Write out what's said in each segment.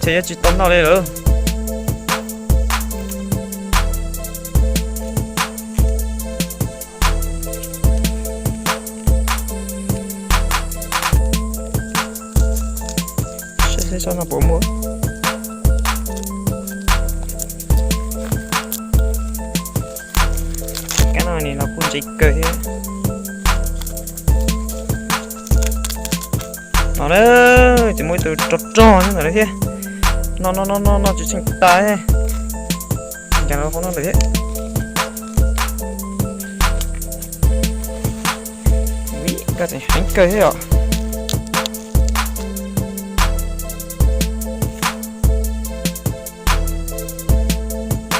Ces yuav tsis tau noj li lawm. Saib saib no puas muaj. Kab no nis los kuj ntse kawg thiab. No na, ces muaj ib tug rog rog ntawm no thiab. No no no no no tsis tsheej tas. Cas no qhov no lawm thiab. Ui, koj tseem heev kawg thiab os.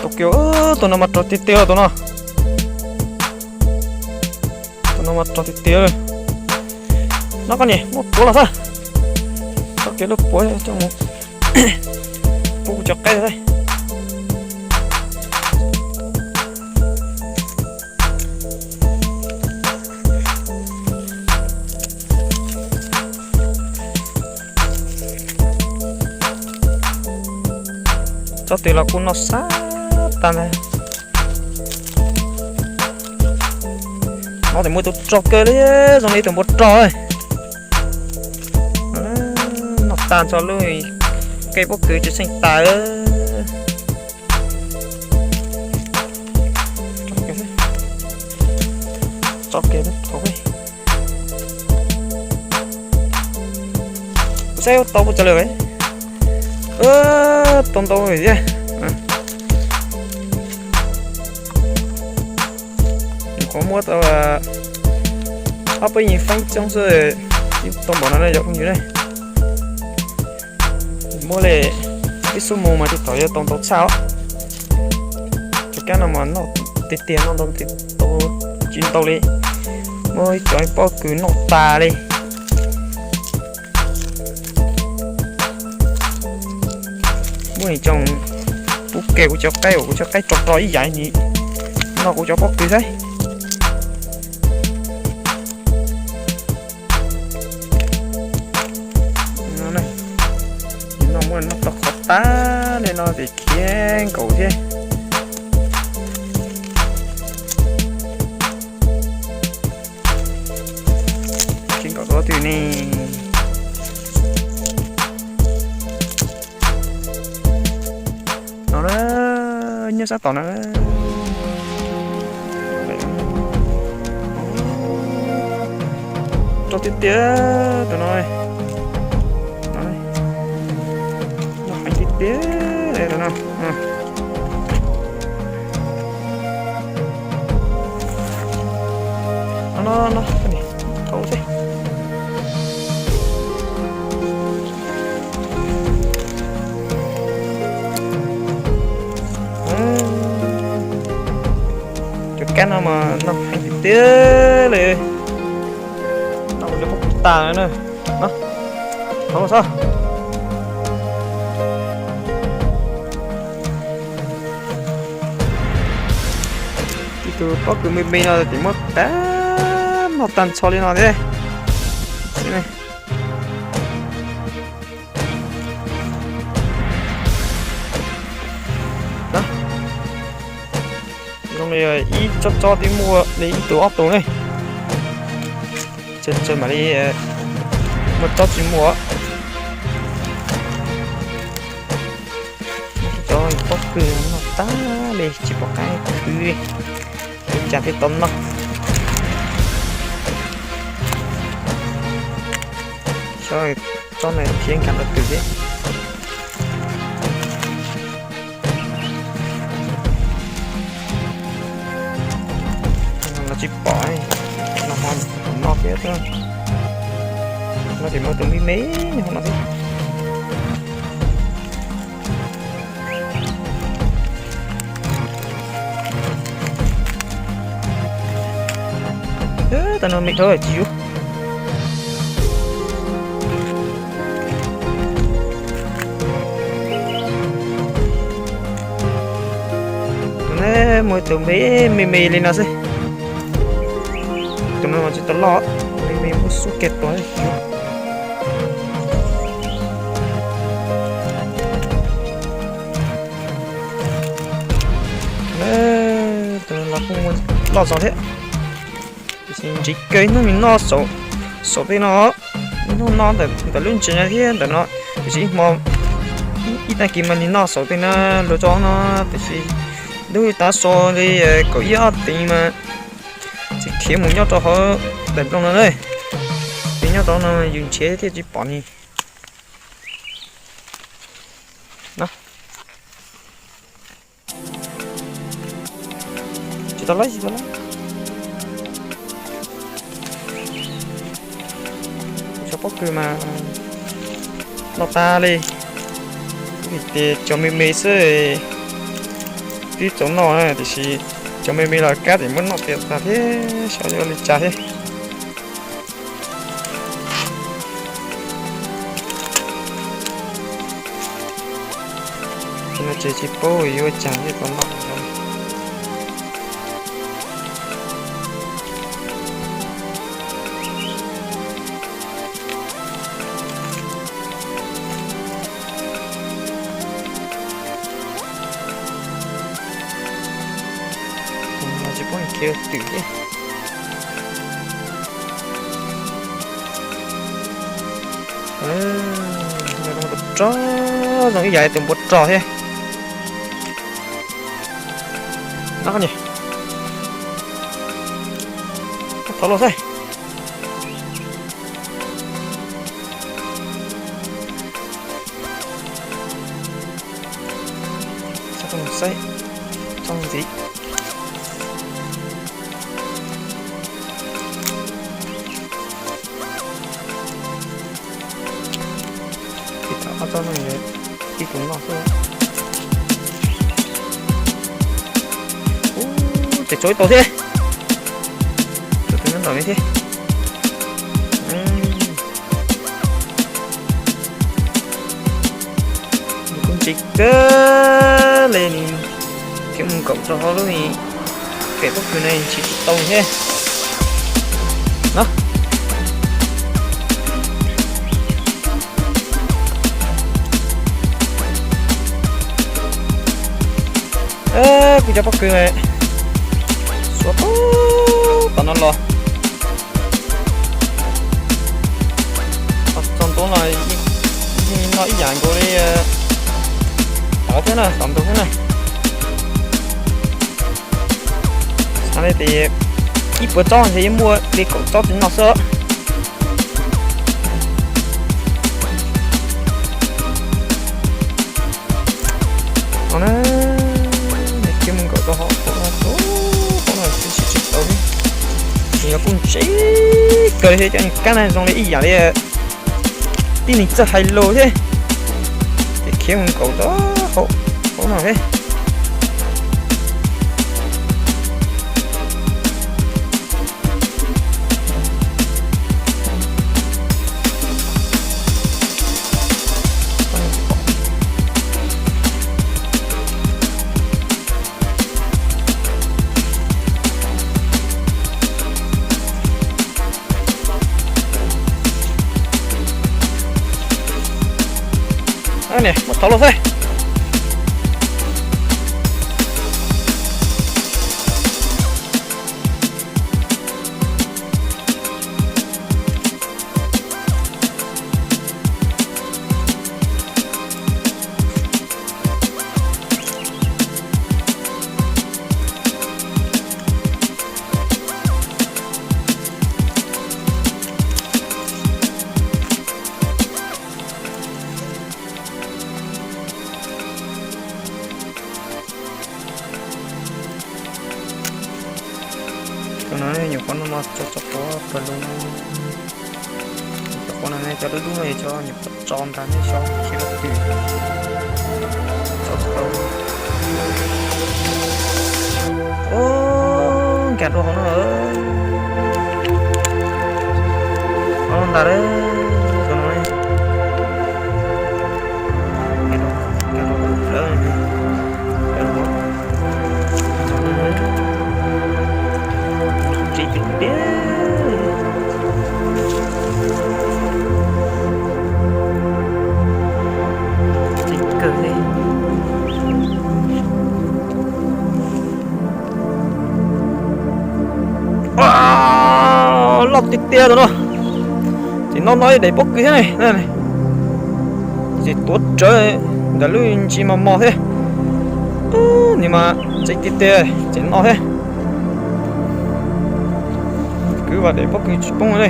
Tus kiag, tus no mas rog tiag tiag tus no. Tus no mas rog tiag tiag. No koj niam, muab puav los xwb. Txoj kev lub puav coj mus pub kuv cov qaib xwb. Tsob twg los kuj noj sab tag ntag. No ces muaj tus rog kawg li, zoo li tus npua rog. Noj tag nrho lub kev pob kws tsis tsheej tas. Tso kiag, tso kiag. Kuv saib tau puas tsav lawm. Tau ntau thiab. Qhov muab tau ob peb yim feeb txoob xwb, tau npaum no ne cov phooj ywg ne. Muab li ib xuab moos mas tsis tau yuav tau ntau tshaj os. Cov kab no mas noj tiag tiag, noj ntau tsis ntau li. Muab ib cov pob kws noj tas li. Muab nim tsoom pub kev kuv cov qaib uas kuv cov qaib rog rog ib yam li no kuv cov pob kws xwb. No muab noj tau qhov tas li no ces khiav nkaus thiab. Khiav nkaus rau twg ne? No na, nyob sab tom no. Rog tiag tiag tus no. Noj heev tiag tiag tus no. No no no, thaum xwb. Cov kab no mas noj heev tiag tiag li. Noj ua cov pob kws tas na. Thov xwb. Ib tug pob kws me me no ces muab qab noj tag nrho li no thiab. Zoo li ib tsob tsob twb muaj li ib tug ob tug ne. Tsawg tsawg mam li muaj tsob tsis muaj. Cov pob kws noj tag li tsis pom qab khwv li, ua cas thiaj tau noj. Tsob no thiab nkag rau twg thiab. Los tsis pom, no ho no thiab. No ces muaj tus me me hauv no thiab. Tau no me dhau tsis yuav. Tus no muaj tus me me li no xwb. Tus no tsis tau loj, me me muab xub kiag tuag. Toj zog thiab. Tiam sis ntshe kawg ib hnub nws noj saum, saum tej no, ib hnub noj ntawm lub ntsis no thiab ntawm no, tiam sis ib hmo, ib tag kis mas nws noj saum tej no luag tso no, tiam sis dub li tav so li kaum ib ob teev mas tsis khiav mus nyob rau hauv daim nplooj no na. Ces nyob rau no yus nrhiav thiaj tsis pom ni. Tsis tau lawm, tsis tau lawm. Cov pob kws mas noj tag li. Vim tias cov me me xwb twb txaus noj na, tiam sis cov me me los kab tias muab noj tiav tag thiab xyov yuav li cas thiab. Ces no ces tsis paub yuav ua cas thiaj tau noj. Tsis paub khiav twm thiab. Rog zoo ib yam li tus npua rog thiab. No, thauv los xwb. Saib, txog ntxiv. Ib txoj no, ib tus no xwb. Ub, ces tsau ib tau thiab. Tsau tus nyob ntawm no thiab. Nws kuj ntse kawg li, nws khiav mus nkaum rau hauv lub pem pob kws no ntshis tsis tau thiab. No. Kuv cov pob kws xuav tau tom no los. Txog ntua no yeej noj ib yam nkaus li tod thiab na, tom ntug thiab na. Xav li tias ib puas tsob ntshe yuav muaj li kaum tsob tsis noj xwb. No na, nws khiav mus nkaum rau hauv, hauv no, hauv no tsis tsis tau thiab. Nws yog kuj ntse kawg li thiab, cov kab no zoo li ib yam li tib neeg txawj hais lus thiab. Ces khiav mus nkaum rau hauv, hauv no thiab. Niam, muab thauv los xwb. Cov no nyuam qhuav no no tso tso quav pawg lug, cov quav no ne cov dub dub no yog cov nyuam qhuav tso ntag ne, xyov khiav rau twg. Tso tau. Ub, nkag rau hauv no. Hauv no ntag lauj, cov no ne. Nkag rau lawm. Ntse tiag tiag. Ntse kawg li. Loj tiag tiag tus no. Tseem noj noj ib daim pob kws thiab ne. Tseem tuav rawv ntawm lub ntsis mos mos thiab. Nws mas tseem tiag tiag, tseem noj thiab. Kwv vam daim pob kws tsis poob ne.